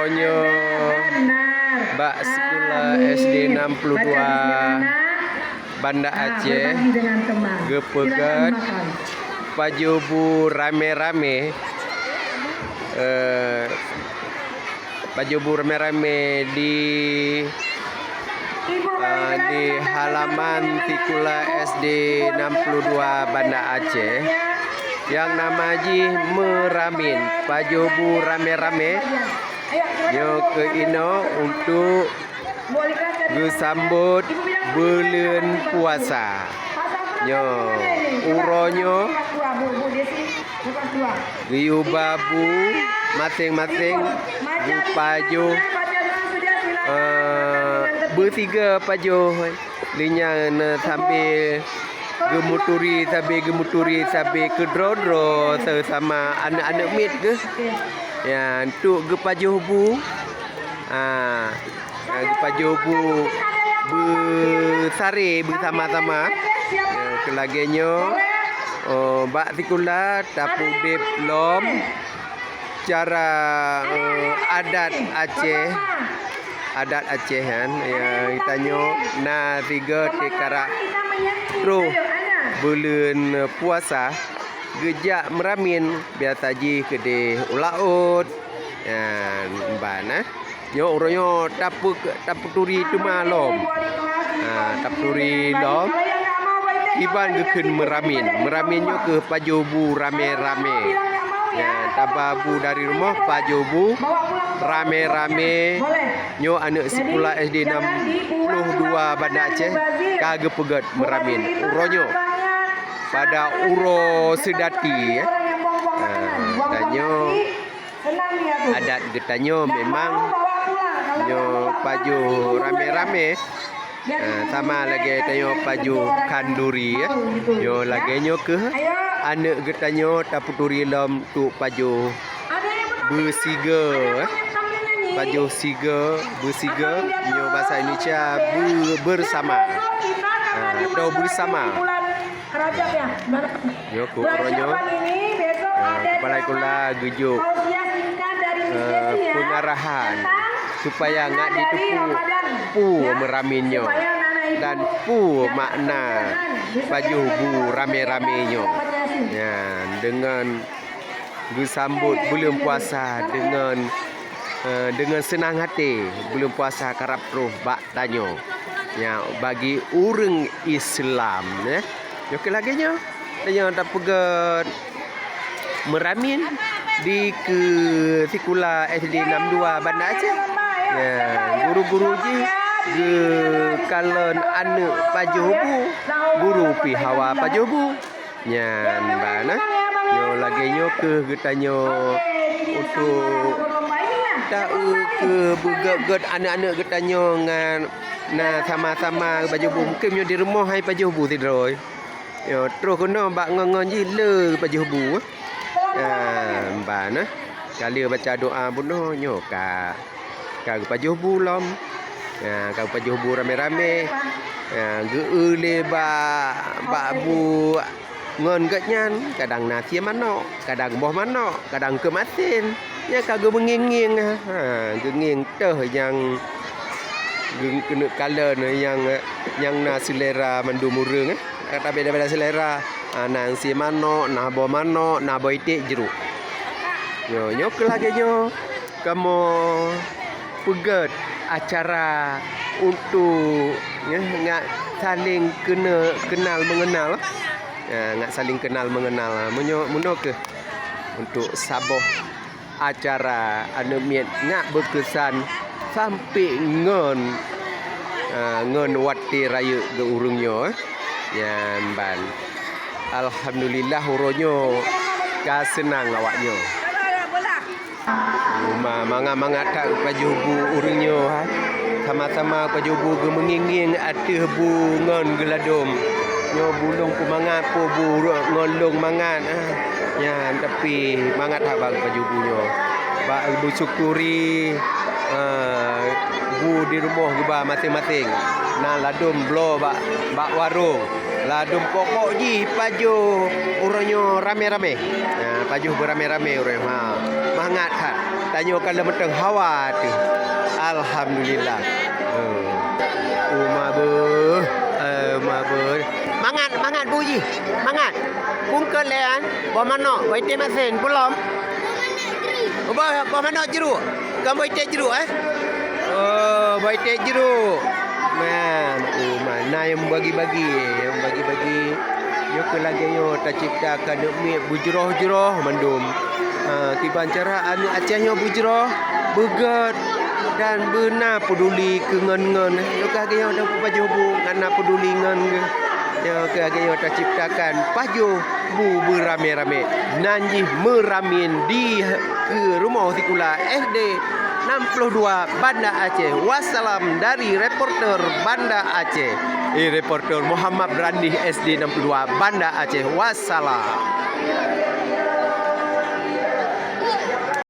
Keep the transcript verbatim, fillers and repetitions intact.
Nyoe bak sikula S D enam puluh dua Banda Aceh geupeugét pajoh bu ramé-ramé, eh, pajoh bu ramé-ramé di, eh, di halaman sikula S D enam puluh dua Banda Aceh nyang nama jih Meuramin, pajoh bu ramé-ramé. Nyoe keuh inoe untuk geusambot buleuen puasa. Nyoe, uroe nyoe geuyue ba bu maséng-maséng geupajoh, eh, beusigoe pajoh. Lheueh nyan, eh, sambil geumuturi, sabe geumuturi, sabe keudroe-droe seusama aneuk-aneuk miet geuh. Ya, untuk geupajoh bu. Ha, ha, geupajoh bu beusaré beusama-sama. Ya, keu lagèe nyoe, oh, bak sikula tapeudeb lom cara, eh, adat Aceh. Adat Aceh nyan, ya, geutanyoe na sigoe teukarak troh buleuen puasa geujak meuramin, biasa jih keudeh u laôt. Nyan ban, eh. Nyoe uroe nyoe tape-, tapeuturi teuma lom. Ha, tapeuturi lom. Iban geukheun meuramin. Meuramin nyoe keuh pajoh bu ramé-ramé. Nyan, taba bu dari rumoh, pajoh bu ramé-ramé. Nyoe aneuk sikula S D enam puluh dua Banda Aceh ka geupeugét meuramin uroe nyoe. Pada uroe seudati, eh. Ha, tanyoe adat geutanyoe memang nyoe pajoh ramé-ramé. Ah, sama lagèe tanyoe pajoh khanduri, ya. Nyoe lagèe nyoe keuh aneuk geutanyoe tapeuturi lom untuk pajoh beusigoe, eh. Pajoh sigoe, beusigoe, nyoe basa Indonesia be-, bersama. Ah, atau bersama. Nyoe keuh uroe nyoe, eh, kepala sikula geujok, eh, peungarahan supaya ngat jiteupeue peue meuramin nyoe dan peue makna pajoh bu ramé-ramé nyoe. Nyan, deungon geusambot buleuen puasa deungon, eh, deungon seunang até, buleuen puasa karab troh bak tanyoe. Nyan bagi ureueng Islam, eh. Nyoe keuh lagèe nyoe. Tanyoe tapeugét meuramin di keu sikula S D enam dua Banda Aceh. Nyan, guru-guru jih geukalon aneuk pajoh bu, guru pih hawa pajoh bu. Nyan ban, eh. Nyoe lagèe nyoe keuh geutanyoe untuk taeu keu beugét-gét aneuk-aneuk geutanyoe ngon na sama-sama pajoh bu. Mungken nyoe di rumoh hai pajoh bu sidroe. Nyoe troh keunoe bak ngon-ngon jih le pajoh bu, eh. Nyan ban, eh. Ka lheueh baca doa bunoe nyoe ka. Ka geupajoh bu lom. Ha, ka geupajoh bu ramé-ramé. Ha, geu-eu lé bak, bak bu ngon gobnyan, kadang na sie manok, kadang boh manok, kadang keumasin. Nyan ka geumeungieng-ngieng, ha, geungieng teuh nyang geu-, keuneuk kalon nyang, nyang na seulera mandum ureueng, eh. Ka beda-beda seulera. Ha, na sie manok, na boh manok, na boh iték jroh. Nyoe, nyoe keuh lagèe nyoe. Kamoe peugét acara untuk, eh, ngat saléng keune-, kenal mengenal. Ya, ngat saléng kenal mengenal. Meunyoe, meunoe keuh untuk saboh acara aneuk miet ngat beukeusan sampoe ngon, eh, ngon watèe rayeuk geu ureueng nyoe, eh. Nyan ban. Alhamdulillah, uroe nyoe ka seunang awak nyoe. Uma mangat-mangat that geupajoh bu ureueng nyoe, hai. Sama-sama pajoh bu geumeungieng-ngieng ateueh bu ngon geuladom. Nyoe bu lôn peumangat, po bu ngon lôn mangat, ah. Nyan, tapi mangat that bak geupajoh bu nyoe. Bak beusyukuri, ah, bu di rumoh geuba maséng-maséng. Na ladom bloe bak, bak warong. Ladôm pokok jih pajoh uroe nyoe ramé-ramé. Ha, pajoh beuramé-ramé uroe nyoe. Ha, mangat that. Tanyoe ka leumeuteng hawa teuh. Alhamdulillah. Hmm. Uma beuh, eh, uma beuh. Mangat, mangat bu jih. Mangat. Bungkot lé an. Boh manok, boh item asen, pulom. Boh, boh manok jeruk. Kan boh item jeruk, eh? Oh, boh item jeruk. Man, oh, man. Nah, nyang bagi-bagi, nyang bagi-bagi. Nyoe keu lagèe nyoe tacipta keuneuk miet beujroh-jroh mandum. Ha, kiban cara aneuk Aceh nyoe beujroh, beugèt, dan beuna peuduli keu ngon-ngon. Nyoe keu lagèe nyoe dan pajoh bu, ngon na peuduli ngon geuh. Nyoe keu lagèe nyoe taciptakan pajoh bu beuramé-ramé. Nan jih meuramin di keu rumoh sikula S D enam puluh dua Banda Aceh. Wassalam dari reporter Banda Aceh. Eh, reporter Muhammad Randih S D enam puluh dua Banda Aceh. Wassalam.